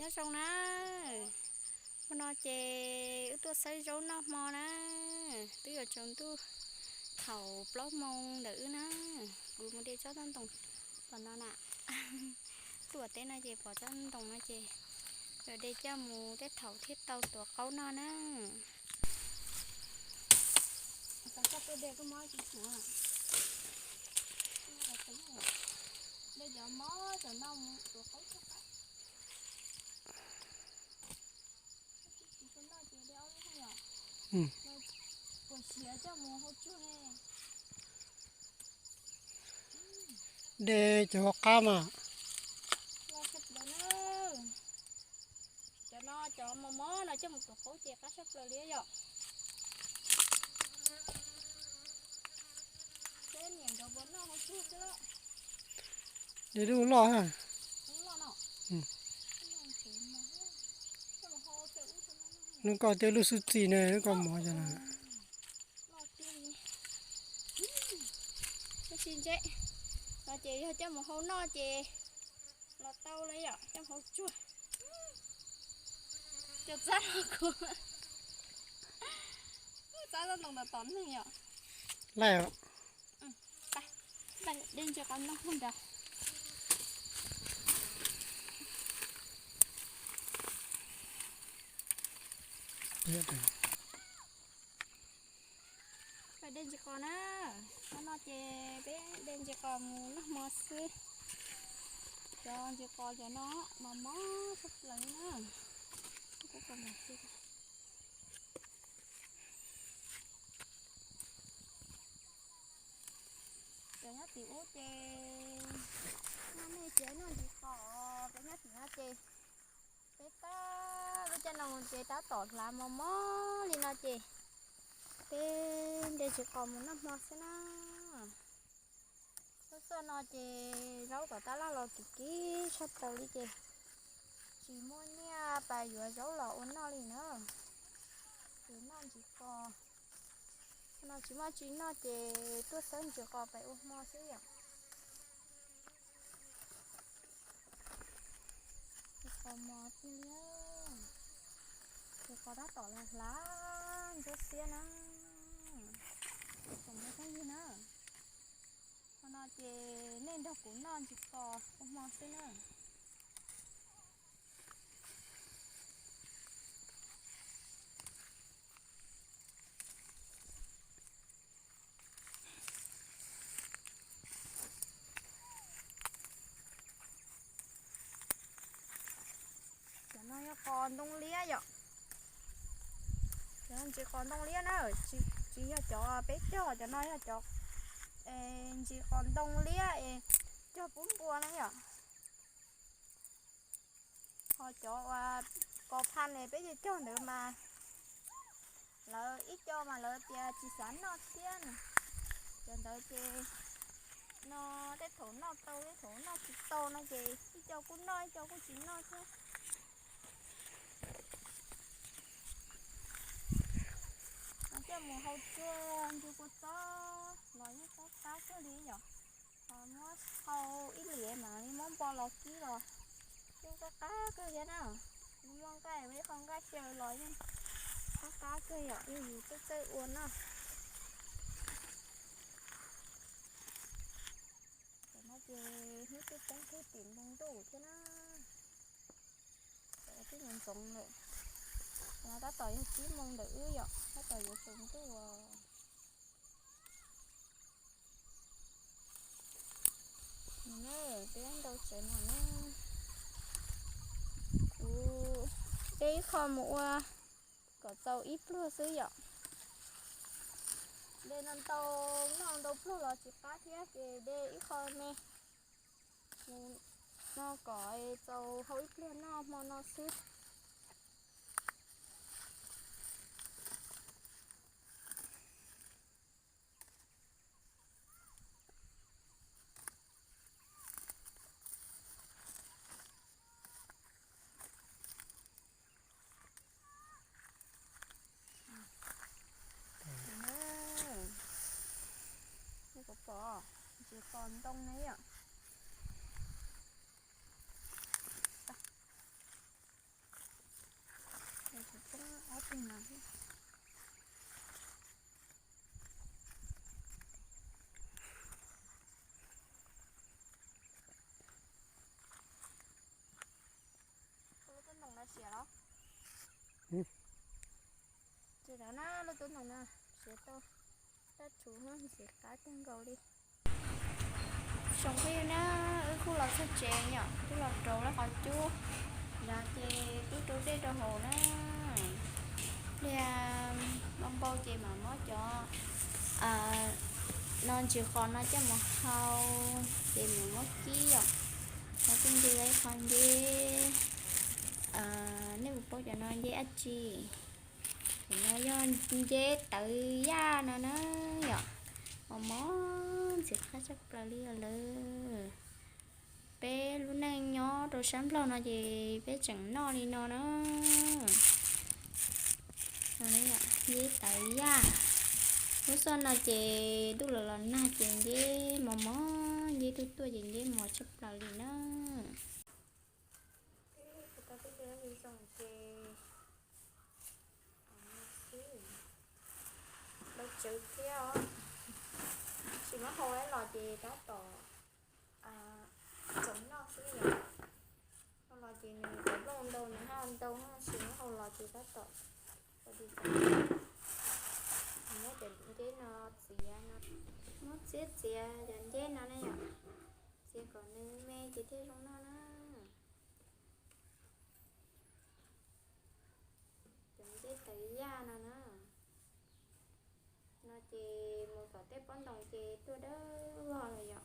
Nyob zoo na, hnub no ces wb tuaj xawb zaub noj hmo na, twb yuav tsaus ntuj thaum plaub moo ntawm wb na, kuv mus de tsob ntoo tom no na. Tuaj teb no ces pom tsob ntoo no ces yuav de coj mus tej thaum thiaj tau tuav qaub noj na. De cov hauv qab mas. Cov no cov mos mos no coj mus tuav qaub ces qab tshaj plaws li yom. Seb niam nkawd puas noj hauv tsuag xwb. De lub loj ha. Lub koj tej lub xub txis ne, lub koj mos cov no. Tab sis ntshe no ces yog coj mus hau noj ces los tau li yom, coj mus hau tsuag. Cov txab los kuv, txab tsob ntoo ntawm tom neeg yom. Laij os. De ntsis qos ntoo mus nrad. Peb de ntsis qos na, hnub no ces peb de ntsis qos mus noj hmo xwb. Cov ntsis qos cov no mos mos tshaj plaws li na. Cov nyob tim ub ces noj me ces noj ntsis qos, cov nyob tim no ces peb tab lub caij no ces tab tom hlav mos mos li no ces peb de ntsis qos mus noj hmo xwb na. Xuaj xuaj no ces zaub tom tab laj los kim kim tshaj plaws li ces tsis muaj nyiaj pais yuav zaub los ua noj li na. Ces noj ntsis qos, no tsis muaj tsi noj ces tuaj xawb ntsis qos pais ua hmo xwb yom. Ntsis qos mos tiag li, ntsis qos tab tom los hlav ntsuab xiab na. Tsoom phooj ywg na, hmo no ces nej nrog kuv noj ntsis qos ua hmo xwb na. Cov no yog qos ntoo liab yom. Cov no ntsis qos ntoo liab na, tsis yog cov peb cog, cov no yog cov ntsis qos ntoo liab es cog pub npua na yom. Ho cov uas kos pha ne peb cog ntawd mas lawv ib co mas lawv tias tsis xav noj thiab na. Cov ntawd ces no tej thaum noj tau tej thaum noj tsis tau no ces ib co kuj noj ib co kuj tsis noj thiab. Coj mus hau tsuag ncu kua txob los yeej qab qab kawg li yom. Muab hau ib lim mam li muab npo los kib los yeej qab qab kawg thiab na. Muaj nqaij, ib qho nqaij xyaw los yeej qab qab kawg yom, yog yus txawj txawj ua na. Tam no ces hnub twb poob kawg tim npoo ntuj thiab na. Tam twb ntxoov ntxoov lawm. Tam no tab tom yog tsib moo ntawm wb yom, tab tom yuav tsaus ntuj os. Peb ntau tsev no na, kuv de ib qho mus ua kom txaus ib pluag xwb yom. De no ntau, noj ntau pluag los tsis qab thiab ces de ib qho me mus no kom txaus hau ib pluag noj hmo no xwb. Nej puas pom, ntsis qos ntoo ne yom. Siav los? Ces no na, lub tub ntoo no siav tau, tab tsuv ntxim qab kawg nkaus li. Tsoom phooj ywg na, wb kuj los txog tsev yom, kuj los rauv lawm qhov cub, yog ces kuj rau dej rau haus na. Pliag npau npau ces mam muab cov no ntsis qos no coj mus hau, ces mam muab kib yom. Qhov kuj nce ib qho nceb, nej puas paub cov no nceb dab tsi? Cov no yog nceb tawv yaj no na yom, mos mos ntxim qab tshaj plaws li os lawm. Peb lub neej nyob rau sab Nplog no ces peb tseem noj li no na. Nceb tawv yaj. Lub xyoo no ces ntuj los los nag ces nceb mos mos, nceb tuaj tuaj ces nceb mos tshaj plaws li na. Tau tej dab zoo ces xwb, ntau tsawv thiab os. Tsis muab hau los ces tab tom txaus noj xwb yom. Hau los ces nws cov nplooj ntau, nws haj ntau, tsis muab hau los ces tab tom ua li cas. Muab cov nceb no txiav no, muab txiav txiav cov nceb no ne yom, txiav kom nws me ces thiaj zoo noj na. Cov nceb tawv yaj no na, no ces mus tom tej pob ntoos ces tuaj dawb vog los yom.